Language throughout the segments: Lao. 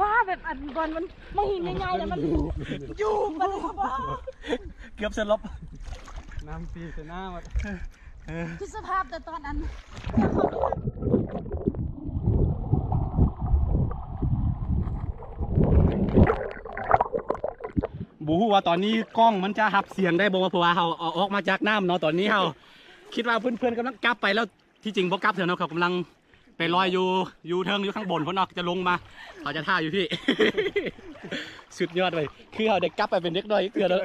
ວ່າແບບອັນບ່ອນມັນ ມັນຫີນໃຫຍ່ໆ ແລ້ວມັນຢູ່ກັນ ເກືອບສະຫຼົບ ນ້ຳຕີໃສ່ໜ້າໝົດ ຄືສະພາບແຕ່ຕອນອັນ ບໍ່ຮູ້ວ່າຕອນນີ້ກ້ອງມັນຈະຮັບສຽງໄດ້ບໍ່ ເພາະວ່າເຮົາເອົາອອກມາຈາກນ້ຳເນາະ. ຕອນນີ້ເຮົາຄິດວ່າເພື່ອນໆກຳລັງກັບໄປແລ້ວ ທີ່ຈິງບໍ່ກັບເທື່ອເນາະ ເຂົາກຳລັງໄປລອຍຢູ່ ຢູ່ເທິງ ຢູ່ຂ້າງບົນພຸ້ນເນາະ ຈະລົງມາ ເຂົາຈະຖ້າຢູ່ພີ້ ສຸດຍອດເວີຍ ຄືເຮົາໄດ້ກັບໄປເປັນເດັກນ້ອຍອີກເທື່ອແລ້ວ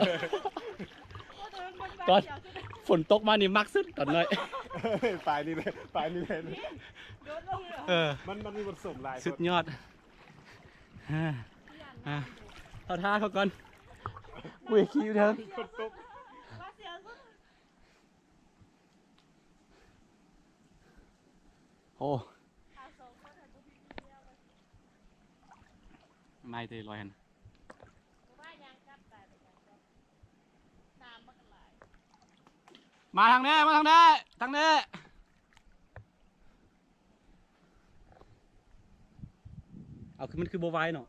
ຕອນຝົນຕົກມານີ້ມັກສຸດຕອນນ້ອຍ ປາຍນີ້ແຫຼະ ປາຍນີ້ແຫຼະ ເອີ ມັນ ມັນມີບົດສົມຫຼາຍ ສຸດຍອດ ເອົາທ່າເຂົາກ່ອນ ກູຢາກຂີ່ຢູ່ເທິງ ຝົນຕົກ. ໂອ້ ໄມ້ເຕະລອຍຫັ້ນ ມາທາງນີ້ ມາທາງນີ້ ທາງນີ້ ເອົາ ຄືມັນຄືບໍ່ໄວເນາະ.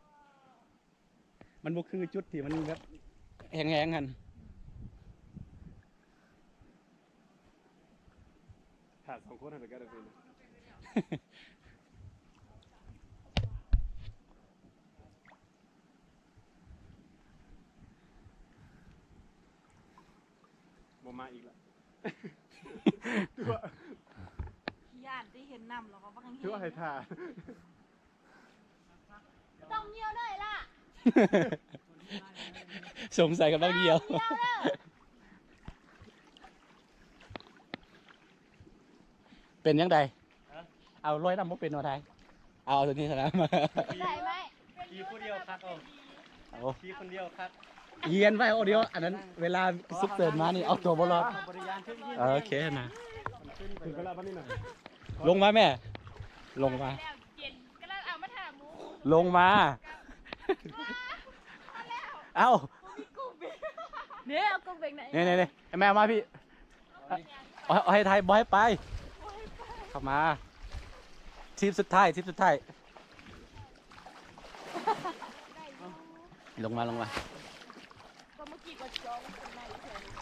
ມັນບໍ່ຄືຈຸດທີ່ມັນແບບແຮງໆຫັ້ນ ຖ້າສອງຄົນຫັ້ນກໍໄດ້ເປັນ ບໍ່ມາອີກລະ ຕົວະ ຢ້ານໄດ້ເຫັນນ້ຳແລ້ວກໍບໍ່ທັນ ຕົວະໃຫ້ຖ້າ ຕ້ອງຍ່ຽວເດີລະ ສົງໄສກໍຕ້ອງຍ່ຽວ ເປັນຈັ່ງໃດ? ເອົາລອຍນ້ຳບໍ່ເປັນວ່າໄດ ເອົາ ເອົາຕົວນີ້ຊະນະ ໄດ້ໄໝ? ຂີ່ຜູ້ດຽວຄັກເອົາ ໂອ້ ຂີ່ຄົນດຽວຄັກ ຮຽນໄວ້ເອົາດຽວ ອັນນັ້ນເວລາສຸກເສີນມານີ້ເອົາຕົວບໍ່ລອດ ບໍ່ໄດ້ຢ້ານ ໂອເຄນະ ຂຶ້ນໄປແລ້ວບັດນີ້ນະ ລົງມາແມ່ ລົງມາ ເຢັນ ກຳລັງເອົາມາຖ້າໝູ ລົງມາ ເອົາ ເດ້ ເອົາກົກເບັງນະ ນີ້ໆໆ ແມ່ເອົາມາພີ້ ເອົາ ເອົາໃຫ້ໄທ ບໍ່ໃຫ້ໄປ ເຂົ້າມາ ທີບສຸດທ້າຍ ທີບສຸດທ້າຍ ລົງມາ ລົງມາ ກໍເມື່ອກີ້ກໍຈ້ອງເປັນໄດ້ເທື່ອໜຶ່ງ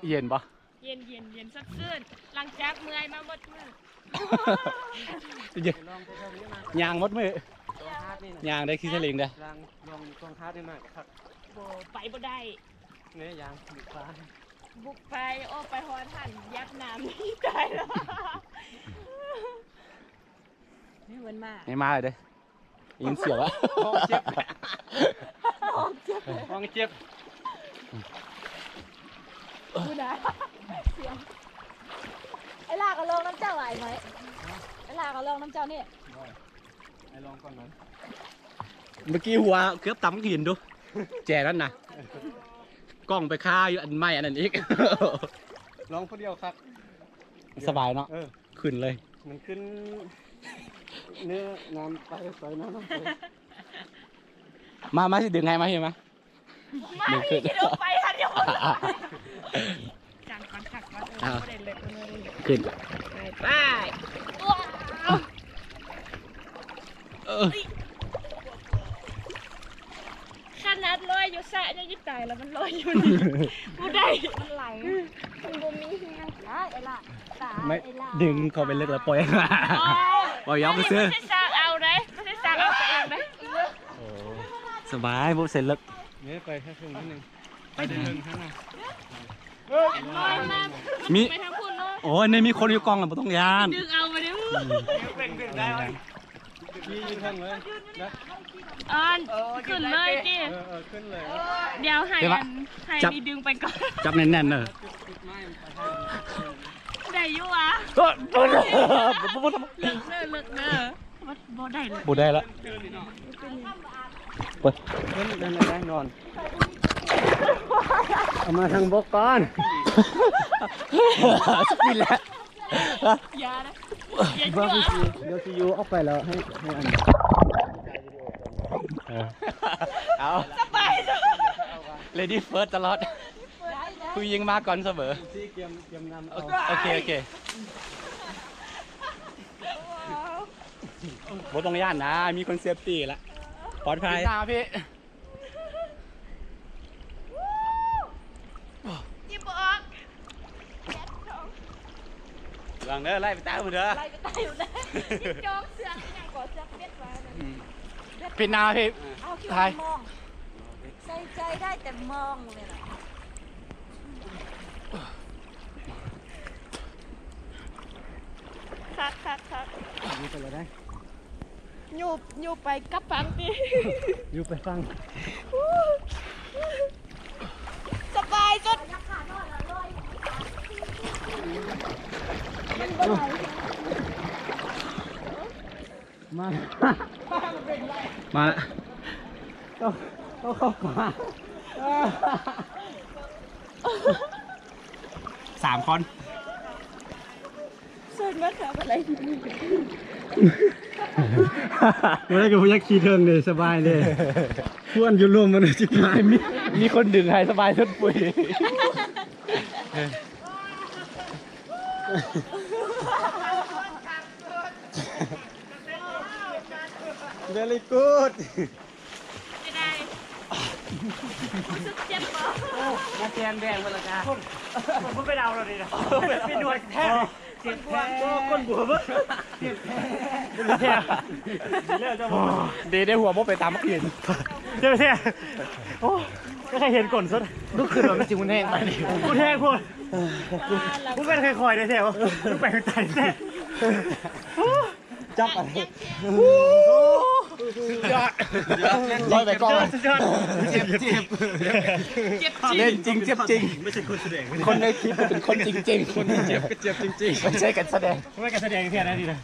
ເຢັນບໍ່? ເຢັນໆ ເຢັນສົດຊື່ນ ຫຼັງຈາກເມື່ອຍມາໝົດມື້ ເຢັນ ຍ່າງໝົດມື້ ຍ່າງໄດ້ຂີ່ສະລິງເດ້ ລອງ ລອງຢູ່ກອງທາດນີ້ມາກໍຄັກ ບໍ່ ໄປບໍ່ໄດ້ ແມ່ຍ່າງບຸກປ່າ ບຸກໄປ ໂອ້ ໄປຮອດຫັ້ນ ຢາບນ້ຳ ຕາຍແລ້ວ ນີ້ມັນມາ ນີ້ມາເດ້ ໄດ້ຍິນສຽງລະ ຫ້ອງເຈັບ ຫ້ອງເຈັບ ຫ້ອງເຈັບ ພຸ້ນນະ ສຽງ ໄອ້ຫຼ້າກໍລອງນຳເຈົ້າ ອ້າຍໄມ້ ໄອ້ຫຼ້າກໍລອງນຳເຈົ້ານີ້ ໄອ້ລອງກ່ອນນະ ເມື່ອກີ້ຫົວເກືອບຕຳຫີນດູ ແຈນັ້ນນະ ກ້ອງໄປຄາຢູ່ອັນໄມ້ອັນນັ້ນອີກ ລອງຜູ້ດຽວຄັກ ສະບາຍເນາະ ເອີ ຂຶ້ນເລີຍ ມັນຂຶ້ນເນື້ອນ້ຳໄປ ຊອຍນ້ຳໄປ ມາ ມາຊິດຶງໃຫ້ ມາພີ້ມາ ມາພີ້ ດຶງຂຶ້ນ ຊິລົງໄປຫັ້ນດຽວ ຈັງກ່ອນ ຈັກກ່ອນ ເອີ ບໍ່ໄດ້ເລີກ ຂຶ້ນ ໄປ ໄປ ເອີ ຂະໜາດລອຍຢູ່ສະຍັງຈະຕາຍແລ້ວ ມັນລອຍຢູ່ນີ້ ບໍ່ໄດ້ ມັນໄຫຼ ມັນບໍ່ມີແຮງ ຕາຍເອລະ ຕາຍເອລະ ດຶງເຂົ້າໄປເລິກແລ້ວປ່ອຍ ໂອ້ຍ ເວົ້າຢອກຊື່ ບໍ່ໃຊ່ສ້າງເອົາເດ້ ບໍ່ໃຊ່ສ້າງເອົາຕົວເອງເດ້ ໂອ້ ສະບາຍ ບໍ່ໃສ່ເລິກ ນີ້ໄປທາງພຸ້ນໜຶ່ງ ໄປເທິງຫັ້ນນະ ລອຍມາ ມີ ໄປທາງພຸ້ນເນາະ ໂອ້ຍ ນີ້ມີຄົນຢູ່ກ້ອງ ບໍ່ຕ້ອງຢ້ານ ດຶງເອົາໄປເດີ້ ເປັນໄດ້ ຂີ່ຢູ່ເທິງເລີຍ ເອີ ຂຶ້ນເລີຍຕິ ເອີ ເອີ ຂຶ້ນເລີຍ ດຽວໃຫ້ ອັນ ໃຫ້ ນີ້ດຶງໄປກ່ອນ ຈັບແໜ້ນໆເດີ ໄດ້ຢູ່ຫວາ ເອີ ເລິກເດີ ເລິກເດີ ບໍ່ ບໍ່ໄດ້ເລີຍ ບໍ່ໄດ້ລະ ເພິ່ນນັ້ນແຫຼະນອນ ເອົາມາທາງບົກກ່ອນ ສະປີດແລ້ວ ຢ່ານະ ດຽວຊິຢູ່ອອກໄປແລ້ວໃຫ້ ໃຫ້ອັນ ເອີ ເອົາ ສະບາຍ ເລດີເຟີສຕະຫຼອດ ຜູ້ຍິງມາກ່ອນສະເໝີ ໂອເຄ ໂອເຄ. ບໍ່ຕ້ອງຢ້ານນະ ມີຄົນເຊຟຕີ້ລະ ປອດໄພ ໜ້າພີ່ ຍິບບໍ່ອອກ ລະວັງເດີ ໄລ່ໄປຕາຍພຸ້ນເດີ ໄລ່ໄປຕາຍພຸ້ນເດີ ຍິບຈອງເຊືອກອີ່ຫຍັງກໍເຊືອກເບັດວ່ານັ້ນ ອືມ ປິດໜ້າພີ່ ເອົາຄິດວ່າມອງ ໃສ່ໃຈໄດ້ແຕ່ມອງເລີຍລະ ຄັກໆໆ ຢູ່ໄປແລ້ວໄດ໋ ຢູ່ ຢູ່ໄປກັບຝັ່ງຕິ ຢູ່ໄປຝັ່ງ ສະບາຍສຸດ ມັນບໍ່ໄດ້ ມາ ມາລະ ຕ້ອງ ຕ້ອງເຂົ້າປ່າ ສາມຄົນ ເຊີນມາຫາອະໄລທີ່ນີ້ ບໍ່ໄດ້ກໍບໍ່ຢາກຂີ່ເທິງເດ້ ສະບາຍເດ້ ຄວນຢູ່ລົມມັນຊິຕາຍ ມີ ມີຄົນດຶງໃຫ້ສະບາຍສຸດປຸ້ຍ Very good ຈະໄດ້ ຮູ້ສຶກເຈັບບໍ່? ມາແຈມແດງເບິ່ງລະກະ ຄົນ ຄົນບໍ່ໄປເດົາລະນີ້ນະ ໄປນວດແທ້ ເຈັບແທ້ ຄົນບວມ ເຈັບແທ້ ເຈັບແທ້ ເດ ໄດ້ຫົວບໍ່ໄປຕາມມັກເຫັນ ເຈັບແທ້ ໂອ້ ບໍ່ເຄີຍເຫັນກົ້ນສົດ ລຸກຂຶ້ນມາມັນຊິຮຸນແຮງປານນີ້ ຮຸນແຮງໂພດ ບໍ່ແມ່ນຄ່ອຍໆເດ້ແທ້ ໄປໄກແທ້ ຈັບອັນນີ້ ສຸດຍອດ ຮ້ອຍໄປກ່ອນ ສຸດຍອດ ເຈັບ ເຈັບ ເຈັບຈິງ ເຈັບຈິງ ເຫຼັ້ນຈິງ ເຈັບຈິງ ບໍ່ໃຊ່ຄົນສະແດງ ຄົນໃນຄລິບເປັນຄົນຈິງໆ ຄົນເຈັບກໍເຈັບຈິງໆ ບໍ່ໃຊ່ການສະແດງ ບໍ່ແມ່ນການສະແດງແທ້ນະນີ້ນະ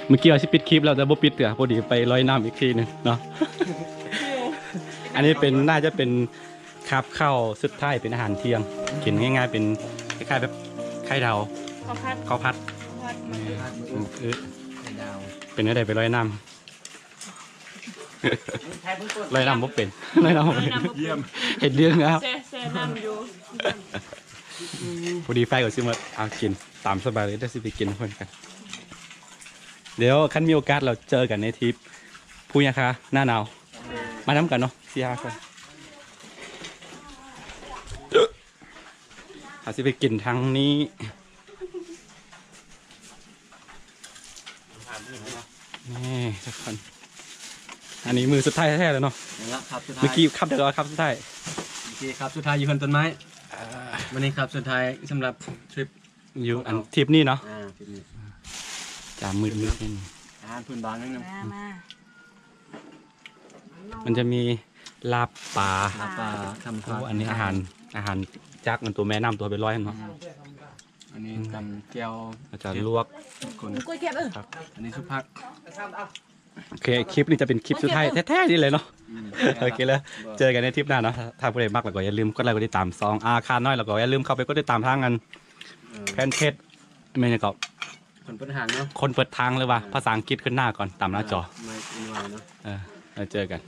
ເມື່ອກີ້ວ່າຊິປິດຄລິບແລ້ວ ແຕ່ບໍ່ປິດເທື່ອ ພໍດີໄປລອຍນ້ຳອີກທີໜຶ່ງເນາະ ອັນນີ້ເປັນ ໜ້າຈະເປັນ ຄາບເຂົ້າສຸດທ້າຍເປັນອາຫານທ່ຽງ ກິນງ່າຍໆ ເປັນຄ້າຍໆ ແບບໄຂ່ດາວ ເຂົ້າຜັດ ເຂົ້າຜັດ ເຂົ້າຜັດ ອືມ ເອີ ໄຂ່ດາວ ເປັນແນວໃດໄປລອຍນ້ຳ ລອຍນ້ຳບໍ່ເປັນ ລອຍນ້ຳບໍ່ເປັນ ລອຍນ້ຳບໍ່ເປັນ ເຫັນເລື່ອງແລ້ວ ແຊ່ ແຊ່ນ້ຳຢູ່ ພໍດີໄຟກໍຊິໝົດ ເອົາກິນຕາມສະບາຍເລີຍ ດຽວຊິໄປກິນນຳເພິ່ນກັນ ດຽວຄັນມີໂອກາດລາວເຈີກັນໃນທຣິບພູຍາຄາໜ້າໜາວ ມານຳກັນເນາະ ສີ່ຫ້າຄົນ ເຮົາຊິໄປກິນທາງນີ້ ນີ້ທຸກຄົນ ອັນນີ້ມື້ສຸດທ້າຍແທ້ໆແລ້ວເນາະ ນີ້ລະຄັບສຸດທ້າຍ ເມື່ອກີ້ຄັບດຽວກັນ ຄັບສຸດທ້າຍ ເມື່ອກີ້ຄັບສຸດທ້າຍຢູ່ເຮືອນຕົ້ນໄມ້ ອ່າ ມື້ນີ້ຄັບສຸດທ້າຍສຳລັບທຣິບ ຢູ່ອັນ ເຮົາ ທຣິບນີ້ເນາະ ອ່າ ທຣິບນີ້ ຈາມືດໆ ນີ້ ອາຫານພື້ນບ້ານໜ້ອຍໜຶ່ງ ມາ ມາ ມັນຈະມີລາບປາ ລາບປາ ໂອ້ ອັນນີ້ອາຫານ ອາຫານຈາກອັນຕົວແມ່ນ້ຳ ຕົວເປັນຮ້ອຍເນາະ ອັນນີ້ ອືມ ຕຳແຈ່ວ ອາຈານລວກ ຄົນ ກ້ວຍເກັບ ເອີ ອັນນີ້ຊຸບຜັກ ໂອເຄ ຄລິບນີ້ຈະເປັນຄລິບສຸດທ້າຍແທ້ໆນີ້ເລີຍເນາະ ອືມ ໂອເຄແລ້ວ ເຈີກັນໃນທຣິບໜ້າເນາະ ຖ້າຜູ້ໃດມັກແລ້ວກໍຢ່າລືມກົດໄລກົດຕິດຕາມຊ່ອງອາຄານ້ອຍ ແລ້ວກໍຢ່າລືມເຂົ້າໄປກົດຕິດຕາມທາງອັນ ແຟນເພຈ ແມ່ນຫຍັງເກາະ ຄົນເປີດທາງເນາະ ຄົນເປີດທາງ ຫຼືວ່າ ເອີ ພາສາອັງກິດຂຶ້ນໜ້າກ່ອນ ຕາມໜ້າຈໍ ເອີ ມາເນາະ ເອີ ແລ້ວເຈີກັນ.